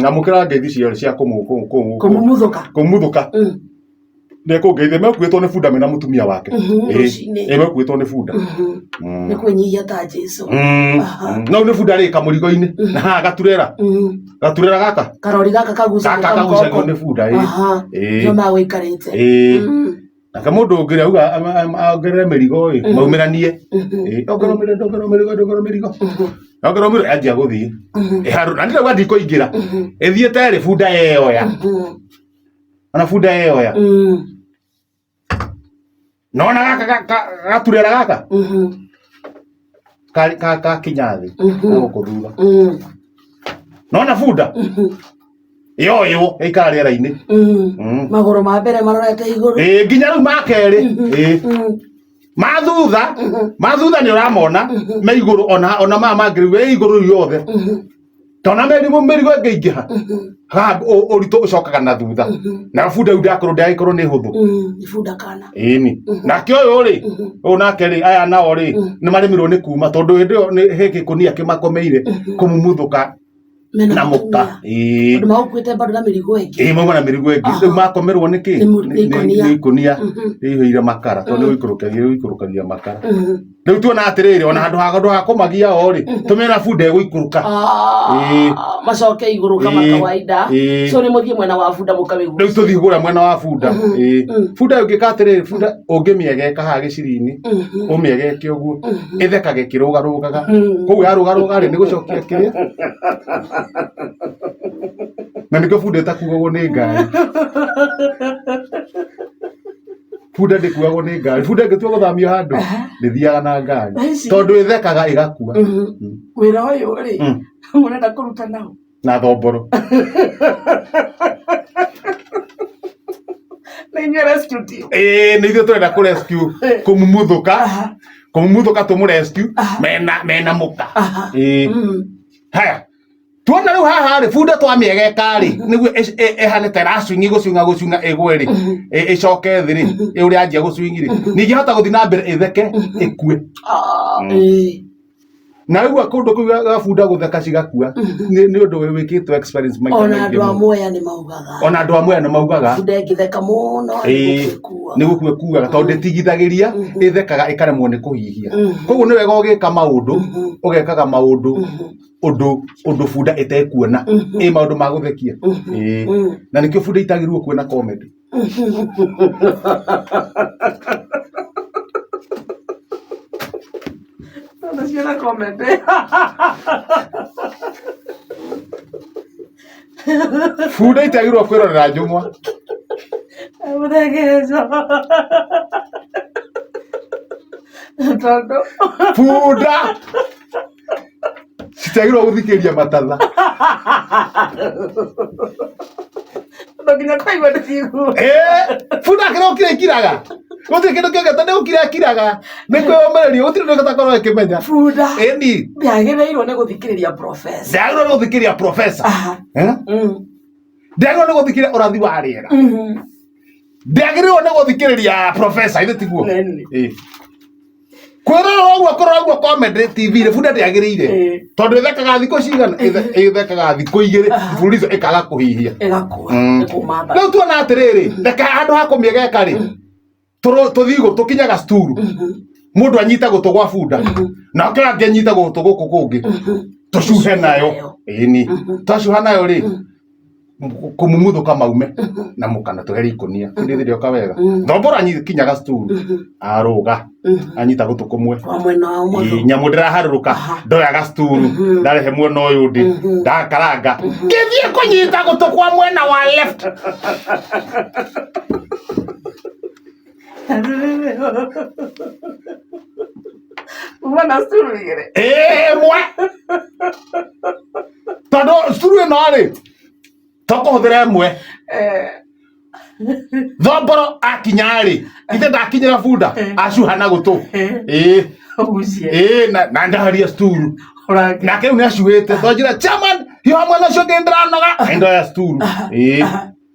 Nyamũkĩra ngeithi cia cia Kũmumuthuka. kũmuthuka. Nĩekũngeithia mekuĩtwo nĩ bunda mena mũtumia wake. Ĩĩ, Rũcinĩ. ĩĩ, mekuĩtwo nĩ bunda. Nĩ kwĩnyihia ta Jesu. No nĩ bunda rĩ kamũrigo-inĩ na haha gaturera. Gaturera gaka Karori gaka kagucagio gaka kagucagio kamũgongo. nĩ bunda ĩĩ. Aha. Ĩĩ. Nĩo magũikarĩte. Ĩĩ. Nake mũndũ ũngĩ rĩ auga ongerere mĩrigo ĩ maumĩranie. Ĩĩ, ongerera mĩrigo, ongerera mĩrigo, ongerera mĩrigo. Ongerera mĩrigo yanjia gũthiĩ. Ĩharũ na ndĩrauga ndikũingĩra. Ĩthiĩte rĩ bunda yeyoya. Ona bunda yeyoya. Nona gaka gaturera gaka kakinya thĩ na gũkũ thutha. Nona bunda yoywo ĩikara rĩera-inĩ. Magũrũ ma mbere marorete igũrũ. Ĩĩ nginya rĩu ma kerĩ. Ĩĩ. Ma thutha, ma thutha nĩ ũramona me igũrũ ona ona maya mangĩ rĩu ĩ igũrũ rĩu yothe. Tona mĩrigo mĩrigo ĩngĩingĩha haha ũritũ ũcokaga na thutha. Na bunda rĩu ndakorwo ndagĩkorwo nĩ hũthũ. Nĩ bunda kana. Ĩni. Nake ũyũ rĩ, ũyũ nake rĩ, aya nao rĩ, nĩ maremirwo nĩ kuma tondũ hĩndĩ ĩyo nĩ he gĩkũnia kĩmakomeire kũmumuthũka Mena na mũka. mũtumia. Ĩĩ. Tondũ magũkuĩte bado na mĩrigo ĩngĩ. Ĩĩ mauma na mĩrigo ĩngĩ. Rĩu makomerwo nĩ kĩ? Nĩ nĩ ikũnia. Nĩ ikũnia rĩihũire makara tondũ nĩ gũikũrũkagia makara. Rĩu tuona atĩrĩrĩ ona handũ ha handũ ha kũmagia o rĩ, tũmĩra bunda ĩgũikũrũka. Ĩĩ. Macoke igũrũ kama Ĩĩ. kawaida. Ĩĩ. So nĩ mũthiĩ mwena wa bunda mũkamĩgucia. Rĩu tũthiĩ kũrĩa mwena wa bunda. Ĩĩ. Bunda ũngĩka atĩrĩrĩ, bunda ũngĩmĩegeka haha gĩciri-inĩ, ũmĩegeke ũguo, ĩthekage ĩkĩrũgarũgaga. Koguo yarũgarũga rĩ, nĩ gũcokia kĩrĩa. Na nĩkĩo bunda ĩtakuagwo nĩ ngari. Bunda ndĩkuagwo nĩ ngari. Bunda ĩngĩtua gũthamio handũ, ndĩthiaga na ngari. Ici. Tondũ ĩthekaga ĩgakua. Wĩra ũyũ rĩ, mũrenda kũruta nao? Na thomboro. Nĩ inyuĩ rescue team. Ĩĩ nĩ ithuĩ tũrenda kũ rescue kũmumuthũka kũmumuthũka tũmũ rescue mena mena mũka. Ĩĩ. Haya. Tuona rĩu haha rĩ bunda twamĩegeka rĩ nĩguo ĩhane ta ĩracwingi gũcwinga gũcwinga ĩgwe rĩ ĩcoke thĩ rĩ ũrĩa yanjia gũcwingi rĩ ningĩ hota gũthiĩ na mbere ĩtheke ĩkue. Ĩĩ. Na rĩu kũndũ kũu gwa bunda gũtheka cigakua nĩ ũndũ wĩkĩtwo experience maita Ona maingĩ andũ a mũno. Mwea nĩ maugaga. Ona andũ a Mwea nĩ maugaga. Bunda ĩngĩtheka mũno nĩ Ĩĩ, gũkua ĩkuaga. nĩ gũkua ĩkuaga tondũ ndĩtigithagĩria ĩthekaga ĩkaremwo nĩ kũhihia. Koguo nĩ wega ũgĩka maũndũ ũgekaga maũndũ ũndũ ũndũ bunda ĩtekuona ĩ maũndũ ma gũthekia. Ĩĩ. Na nĩkĩo bunda itagĩrĩirwo kuona comedy. Tondũ ciona comedy. Bunda itagĩrĩirwo kwĩrorera njũng'wa. Mũthegeco. Tondũ Bunda citiagĩrĩirwo gũthikĩrĩria matatha. No nginya kũigua ndĩcigua. Ĩĩ, bunda akĩra gũkira ikiraga. Gũtirĩ kĩndũ kĩngĩ tondũ gũkira akiraga. Nĩ kwĩyũmĩrĩria gũtirĩ ũndũ ũtakorwo ĩkĩmenya. Bunda Ĩni, ndĩagĩrĩirwo nĩ gũthikĩrĩria professor. ndĩagĩrĩirwo nĩ gũthikĩrĩria professor. Aha. Eh? Ndĩagĩrĩirwo nĩ gũthikĩrĩria ũrathi wa rĩera. Ndĩagĩrĩirwo nĩ gũthikĩrĩria professor, ithe tiguo? Nĩ. Ĩĩ. Kwĩrorera ũguo kũrora ũguo comedy TV rĩ bunda ndĩagĩrĩire. Ĩĩ. Tondũ ĩthekaga thikũ cigana? Ĩthekaga thikũ igĩrĩ mfululizo ĩkaga kũhihia. Ĩgakua. Ĩkuma nda. Rĩu tuona atĩrĩrĩ, reke handũ ha kũmĩegeka rĩ, tũthiĩ igũrũ tũkinyaga sturu. Mũndũ anyite gũtũ gwa bunda, nake ũrĩa angĩ anyite gũtũ gũkũ kũngĩ, tũcuhe nayo. Ĩni. Twacuha nayo rĩ, kũmumuthũka maume na mũkana tũhere ikũnia. Ndĩ ndĩoka wega. Thombora kinyaga sturu, arũga, anyita gũtũ kũmwe. Kwa mwena wa ũmotho. Ĩĩ, nyamũ ndĩraharũrũka ndoyaga sturu ndarehe mwena ũyũ ndĩ ndakaranga ngĩthiĩ kũnyita gũtũ kwa mwena wa left Mwana sturu igĩrĩ. Ĩĩ, ĩmwe tondũ sturu ĩno rĩ tũkũhũthĩra ĩmwe Eh, Thomboro akinya rĩ ithe ndakinyĩra bunda acuha na gũtũ ĩĩ Ũgucie. ĩĩ na na ndaharia sturu Ũrangi. nake rĩu nĩ acuhĩte twanjĩra chairman hiũha mwena ũcio ũngĩ ndĩranoga ndoya sturu ĩĩ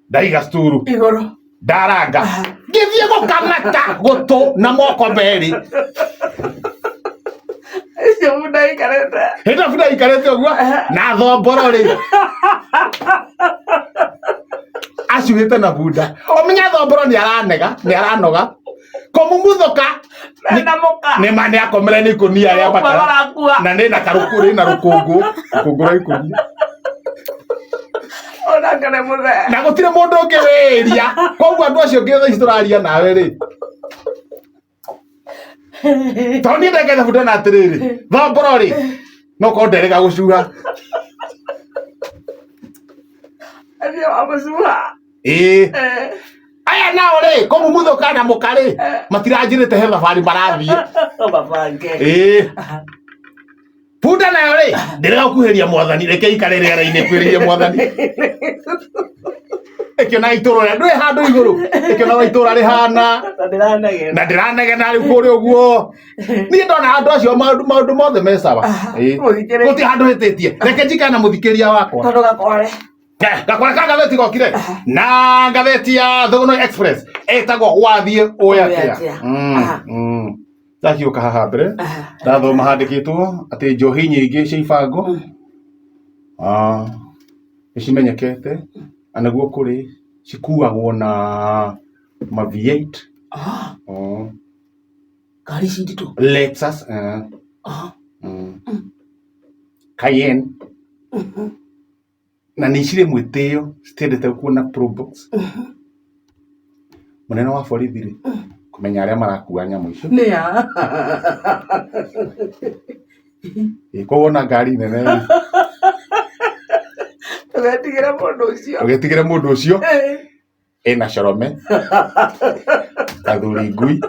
ndaiga sturu Igũrũ. ndaranga ngĩthiĩ gũkamata gũtũ na moko merĩ. Icio bunda ikarĩte. Hĩndĩ ĩyo bunda ikarĩte ũguo na thomboro rĩ acuhĩte na bunda ũmenya thomboro nĩ aranega nĩ aranoga kũmumuthuka Mena mũka. nĩ ma nĩ akomere nĩ ikũnia rĩa Gũkua makara marakua. na nĩ na karũkũ rĩ na rũkũngũ rũkũngũ rwa ikũnia. Onake nĩ mũthee. Na gũtirĩ mũndũ ũngĩ wĩria koguo andũ acio ngĩ thaa ici tũraria nawe rĩ tondũ niĩ ndekete bunda na atĩrĩrĩ thomboro rĩ no korwo nderĩga gũcuha. Athiĩ wa mũcuha. Ĩĩ. Eh. Aya nao rĩ kũmumuthuka na mũka rĩ matiranjĩrĩte he thabarĩ marathiĩ. Mabange. Ĩĩ bunda nayo rĩ ndĩrega gũkuhĩria mwathani reke ikare rĩera-inĩ kwĩrĩrie mwathani ĩkĩona itũra rĩa ndwĩ handũ igũrũ ĩkĩona itũra rĩhana. Na ndĩranegena. Na ndĩranegena rĩu kũrĩa ũguo niĩ ndona andũ acio maũndũ maũndũ mothe me sawa. Ĩĩ. Mũthikĩrĩria. Gũtirĩ handũ hĩtĩtie reke njikare na mũthikĩria wakwa. Tondũ gakware. Gakware ka ngathĩti gokire na ngathĩti ya Thũgũnũi Express ĩtagwo wathiĩ ũĩ atĩa. Atĩa. Aha. Ndakiũka haha mbere ndathoma handĩkĩtwo atĩ njohi nyingĩ cia ibango nĩ cimenyekete na nĩguo kũrĩ cikuagwo na ma V8. Ah, ngari ici nditũ. Lexus, Cayenne na nĩ cirĩ mwĩtĩo citiendete kuona Probox. Mũnene wa borithi rĩ kũmenya arĩa marakua nyamũ icio. Nĩ a. Ĩ, koguo ona ngari nene rĩ Ndũgetigĩre mũndũ ũcio. Ũgĩtigĩre mũndũ ũcio. Eh. Ĩna corome kathuri ngui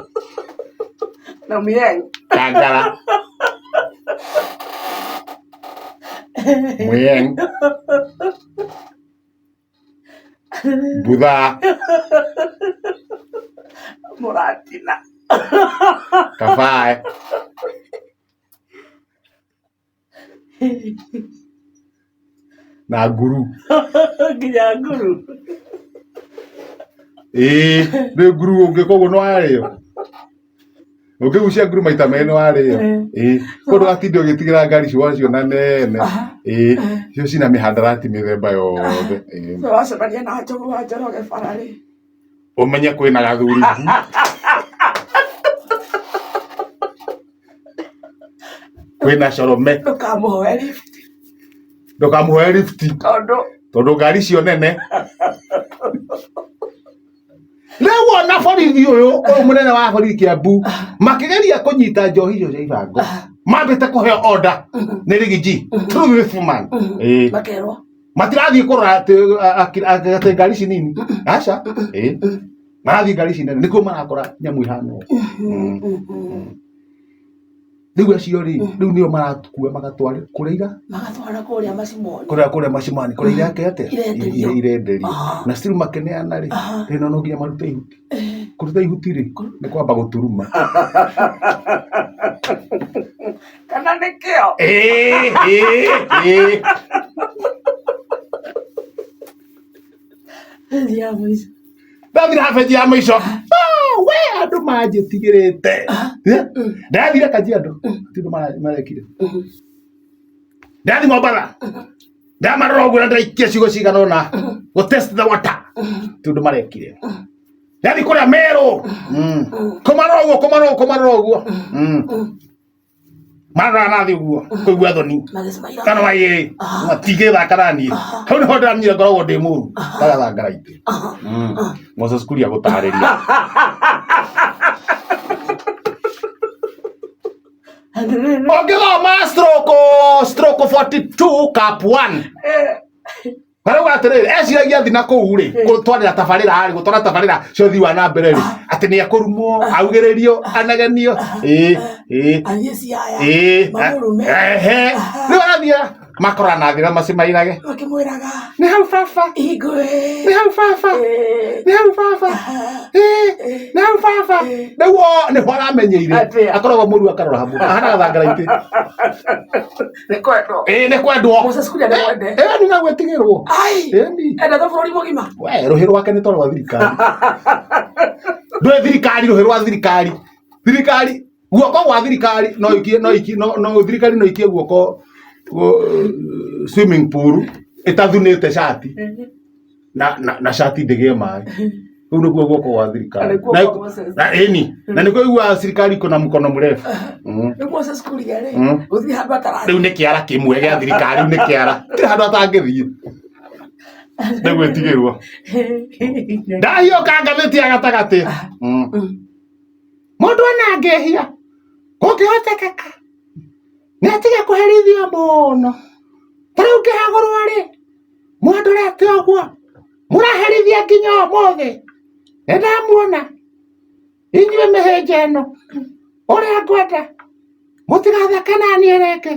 Na mũyeng. Kangara muyeng mbutha. Mũratina. Kabae na nguru. Nginya nguru. Ĩĩ nĩ nguru ũngĩ koguo nĩ warĩo ũngĩgucia nguru maita merĩ nĩ warĩo. Ĩĩ koguo ndũgatinde ũgĩtigĩra ngari icio waciona nene. Ĩĩ icio cina mĩhandarati mĩthemba yothe. Ĩĩ. So wacemania na Njogu wa Njoroge bara rĩ. Ũmenye kwĩna gathuri ngui. Kwĩna corome. Ndũkamũhoe lift. Ndũkamũhoe lift. Tondũ. Tondũ ngari icio nene. Rĩu ona borithi ũyũ ũyũ mũnene wa borithi Kiambu makĩgeria kũnyita njohi icio cia ibango mambĩte kũheo order nĩ Rigiji truthful man. Ĩĩ. Makerwo. Matirathiĩ kũrora atĩ atĩ ngari ici nini aca. Ĩĩ marathiĩ ngari ici nene nĩkuo marakora nyamũ ihana ũũ. Rĩu acio rĩ rĩu nĩo marakua magatwara kũrĩa ira Magatwara kũrĩa macimoni. Kũrĩa kũrĩa macimani kũrĩa ireke atĩa? Irenderio. Irenderio. Aha. Na still makĩneana rĩ rĩ no nginya marute ihuti. Kũruta ihuti rĩ nĩ kwamba gũturuma. Kana nĩkĩo? Ĩĩ ĩĩ ĩĩ. Ya mũico. Ndathire ha benji ya mũico. Ah, we andũ manjĩtigĩrĩte. Eh? Ndathire Kajiado ti ũndũ marekire. Ndathi Mombatha ndamarora ũguo na ndaikia ciugo cigana ũna gũ test the water ti ũndũ marekire. Ndathi kũrĩa Meru kũmarora ũguo kũmarora ũguo kũmarora ũguo marora nathi ũguo kũigua thoni. Magĩcimaira. Kana waĩ matingĩthaka na niĩ hau nĩho ndĩramenyire ngoragwo ndĩ mũru ndagathangara itĩ. Moses Kuria gũtarĩria. Ũngĩthoma stroke 42 cap 1 Eh. Marauga atĩrĩrĩ eciragia thi na kũu rĩ gũtwarĩra tabarĩra rĩ gũtwara tabarĩra cia ũthii wa na mbere rĩ atĩ nĩ ekũrumwo augĩrĩrio anegenio ĩĩ ĩĩ. Athiĩ Siaya. Ĩĩ. Mamũrume. Ehe rĩu arathiĩ makora na thĩ na macimairage. Makĩmwĩraga. Nĩ hau baba. Ingwe. Nĩ hau baba. Eh. Nĩ hau baba. Ĩĩ nĩ hau baba. Rĩu o nĩho aramenyeire. Atĩa? Akoragwo mũru akarora hamwe ahanaga thangara itĩ. Nĩ kwendwo. Ĩĩ nĩ kwendwo. Moses Kuria nĩ mwende. Ĩĩ nĩ gwĩtigĩrwo. Ai. Ĩni. Endetwo bũrũri mũgima. We rũhĩ rwake nĩ ta rwa thirikari. Ndũĩ thirikari rũhĩ rwa thirikari. Thirikari Guoko gwa thirikari no ikie no ikie no no thirikari no ikie guoko swimming pool ĩtathunĩte cati na na, na cati ndĩgĩe maĩ. Kũu nĩkuo guoko gwa thirikari. Na nĩkuo Na- kwa Moses. na ĩni na nĩkuo iguaga thirikari iko na mkono mrefu. Rĩu Moses Kuria rĩ, gũtirĩ handũ atarathiĩ. Rĩu nĩ kĩara kĩmwe gĩa thirikari, rĩu nĩ kĩara gũtirĩ handũ atangĩthiĩ nĩ gwĩtigĩrwo. Ndahiũka ngathĩti ya gatagatĩ. Mũndũ ona angĩhia kũngĩhotekeka nĩ atige kũherithio mũno. Ta rĩu ngĩhagũrwo rĩ, mwandorete ũguo mũraherithia nginya ũmũthĩ, nĩ ndamuona inyuĩ mĩhĩnja ĩno ũrĩa ngwenda mũtigatheke na niĩ rĩngĩ.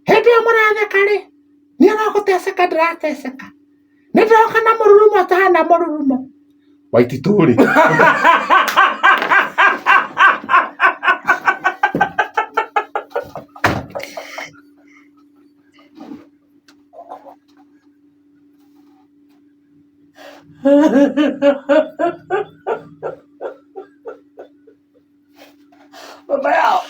Hĩndĩ ĩyo mũratheka rĩ, niĩ no gũteceka ndĩrateceka. Nĩ ndĩroka na mũrurumo ũtahana mũrurumo. Waititũ rĩ, Baba yao.